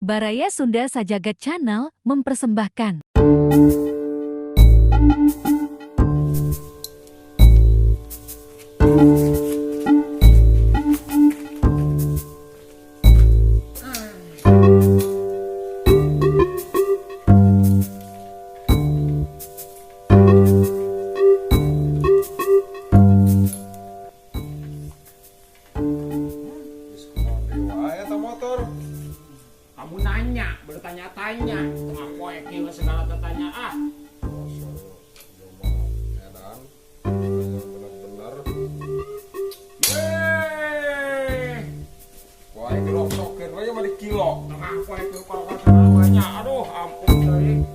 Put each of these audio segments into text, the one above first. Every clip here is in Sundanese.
Baraya Sunda Sajagat Channel mempersembahkan. Geus kunaon deui wae eta motor. Kamu nanya, bertanya-tanya, tengah poe kieu segala tanya ah. Masya Allah, ieu mah edan. Yang bener-bener. Yeay. Ku aing diloksokeun we mah di kilo. Tengah poe kieu kalau segalanya, aduh ampun teuing.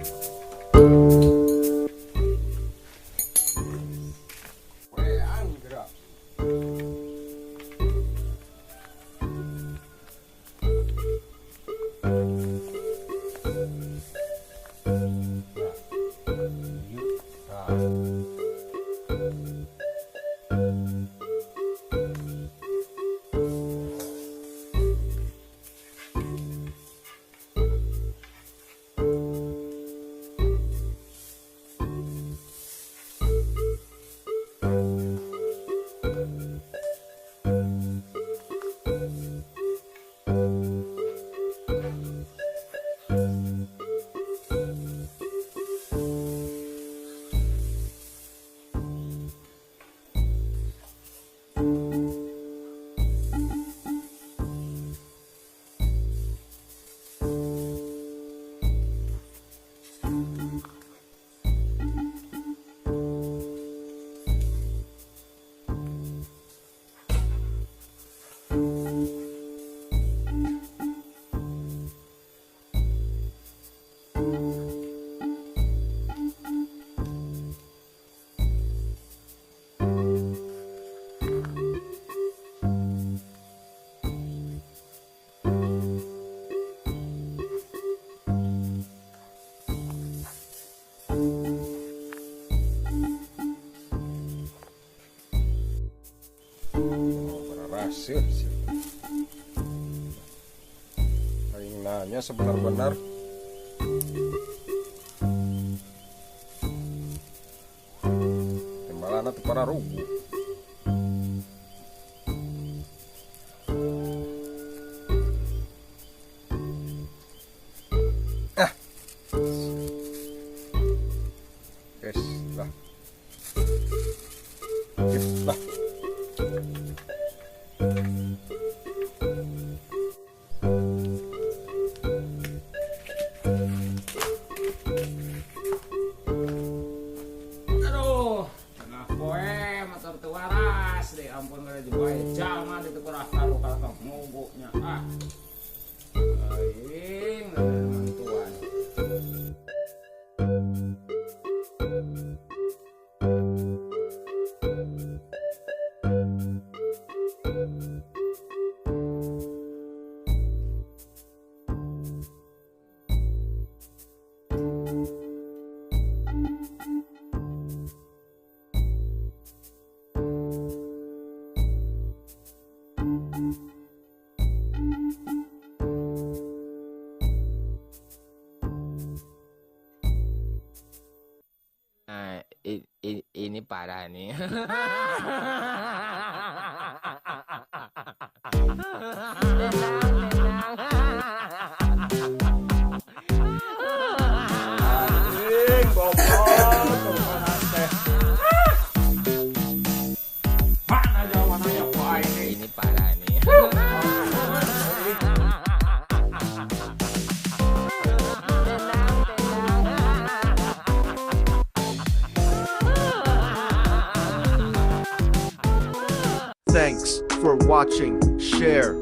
Wean geura. Nah, nah. Oh, berhasil sih. Aing nanya sebenar-benar. Timbalana teu pararugu. Ah. Guys, lah. Gitu lah. Aduh, tengah poe motor teu waras deh, ampun kada bae jalma di teu kurang kalau kalau ngogoknya ah. Aing mantuan. Nah, ini parah nih. Tenang, tenang. Anjing, goblok, kumaha teh. Mana jawabannya ku aing nih? Ini parah nih. Tenang, tenang. Thanks for watching. Share,